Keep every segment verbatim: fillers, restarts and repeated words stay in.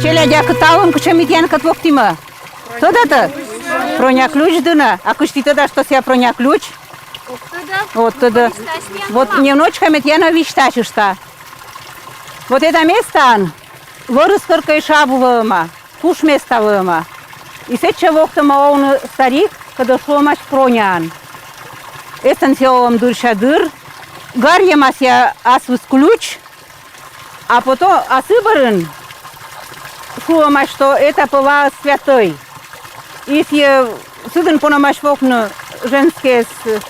Челядь, а кыталӧн кутшӧм ми тіянкӧд локтімӧ? Тӧдатӧ? Проня ключ дінӧ. А кыдз ті тӧдад, что сія проня ключ? От тӧдӧ. Вот немножко ме тіянӧ висьтасьышта. Вот это местаын вӧрыс кӧркӧ шаб вӧма, куш места вӧма. И сэтчӧ локтӧма овны старик, кодӧс шуӧмаӧсь Проняӧн. Эстӧн сія олӧм дырся дыр. Гарйӧма сія аслыс ключ, а потом, а сы бӧрын шуӧмаӧсь, что это пӧ ваыс святой. И сія сідзын пономаӧсь вокны женскӧйӧс, э,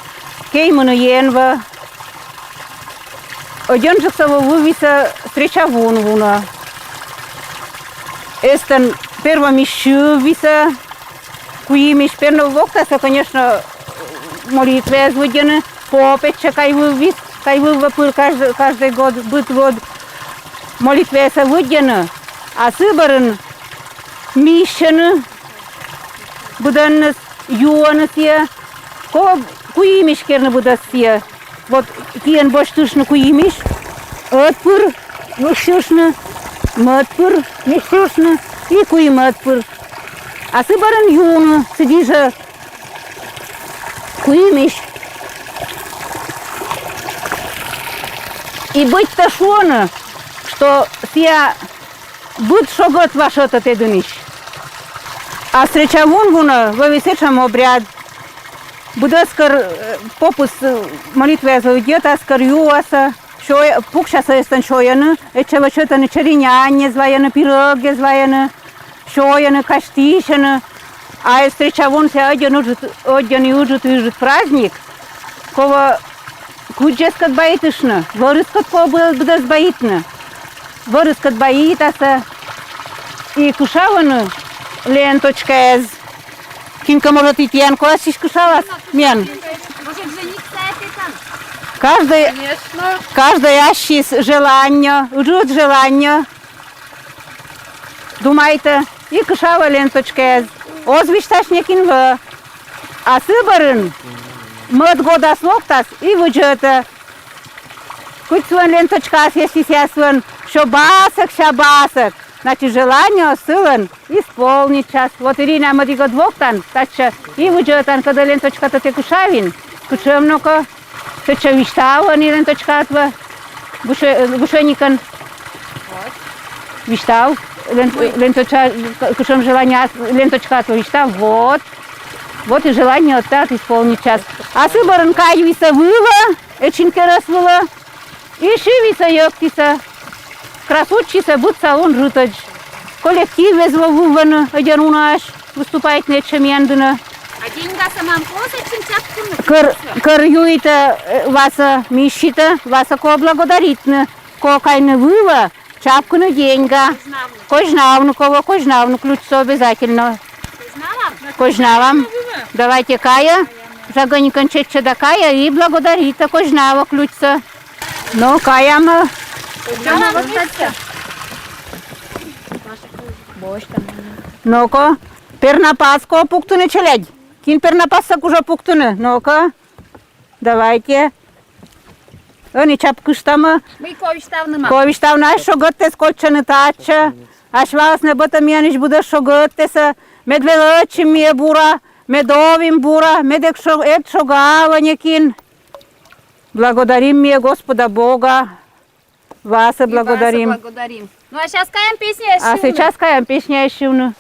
киӧмыны Енвӧ. Ӧдйӧджыксӧ вӧвлі висӧ стреча вун вунӧ. Эстӧн первой миссьӧ висӧ, куимысь, первой локтасӧ, конечно, молитваяс лыддьӧны, поп этчӧ кай вӧвліс, кай вӧв пыр каждый, каждый год, быд год молитваясӧ лыддьӧны, а сы бӧрын миссьӧны быдӧнныс, юӧны сія, ко-, куимысь керны быдӧс сія. Вот киӧн босьтыштны куимысь, ӧтпыр миссьыштны, мӧдпыр миссьыштны и куимӧдпыр. А сы бӧрын юӧны сідзи жӧ куимысь. И быттьӧ шуӧны, что сія быд шогӧт вашӧтӧ тэ дінысь. А стреча вун вунӧ вӧвлі сэтшӧм обряд. Быдӧскӧр, э, попыс, э, молитваяс лыддьӧ, таскӧр юасӧ, сёй-, пуксясӧ эстӧн сёйӧны, этчӧ вӧчӧтӧны чери няньӧс вайӧны, пирӧгъяс вайӧны, сёйӧны, казьтысьӧны. А стреча вун сія ӧдйӧ ыджыд, ӧдйӧ ыджыд, ыджыд праздник, кого кыдзкӧ баитыштны, вӧрыскӧд кого быдӧс баитны. Вӧрыскӧд баитасӧ и кышалӧны ленточкаяс. Кинкӧ, может, и тіян кодъясысь кышалас? Мен. Может, жениться это там? Каждӧй, конечно, каждӧй ассьыс желание, ыджыд желание. Думайтӧ и кышалӧ ленточкаяс. Оз висьтась некинлы. А сы бӧрын мӧд годас локтас и видзӧдӧ. Кыдз сылӧн ленточкаыс, если сія сылӧн сё басӧк, сё басӧк, значит, желание сылӧн исполнитчас. Вот, Ирина, мӧдігӧд локтан татчӧ и видзӧдтан, кӧдӧ ленточкатӧ тэ кышавин, кутшӧм, но-ко. Сэтчӧ висьтав ӧні ленточкаыд вӧ, бусё-, э, бусёникӧн. Висьтав лен-, ленточка, кутшӧм желание, ленточкаыд вӧ висьтав. Вот. Вот и желание ӧд тіян исполнитчас. А сы бӧрын кай висӧ вылӧ, эчин керӧс вылӧ. И шы висӧ йӧктісӧ. Красуйтчисӧ быдса лун рытӧдз. Коллективъяс вӧвлӧны ӧдйӧ унаысь выступайтны этчӧ миян дінӧ. А деньгасӧ мам колӧ сэтчӧ чапкыны? Кӧр, кӧр юитӧ, э, васӧ мисситӧ, васӧ колӧ благодаритны, колӧ кайны вылӧ, чапкыны деньга. Козьнавны. Козьнавны колӧ, козьнавны ключсӧ обязательно. Козьнавам? Козьнавам. Давайте кайӧ. Жагӧнникӧн чеччӧ да кайӧ и благодаритӧ, козьнавӧ ключсӧ. Но, каямӧ. Но-ко, пернапас колӧ пуктыны, челядь. Кин пернапассӧ кужӧ пуктыны? Но-ко, давайте. Ӧні чапкыштамӧ. Мый колӧ висьтавны, мам? Колӧ висьтавны, ась шогӧтӧс кольччӧны татчӧ. Ась ваыс нӧбӧтӧ миянлысь быдӧс шогӧтӧс. Мед велӧдчим ми бура, мед овим бура, мед эг шо-, эд шогавлы некин. Благодарим ми Господа Бога. Васӧ благодарим. Васӧ благодарим. Ну, а сейчас каям песня. А сейчас каям песня сьывны.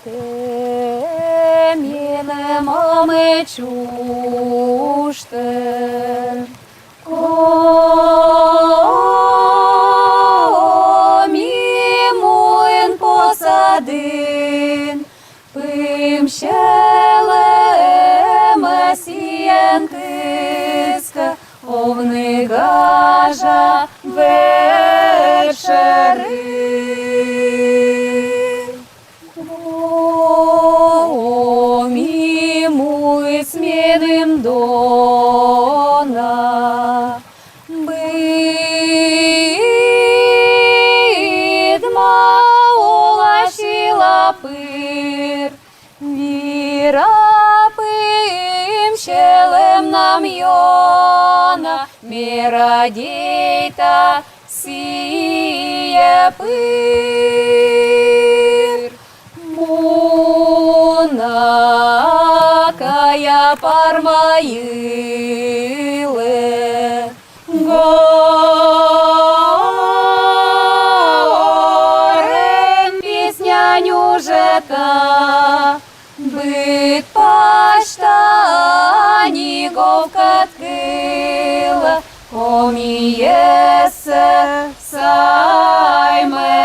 Эртем елем омы чуштӧ, коми муын посадын. Пымсьӧлӧмӧ сійӧн кыскӧ овны гажа вӧт шӧрын. Коми муыс меным дон. Рабым челемнам ёна ме радейта сійӧ пыр. Муна кая Парма йылӧ, горын песня нюжӧда, быд пасьта ни ковкӧд кылӧ, Комиӧс саймӧда.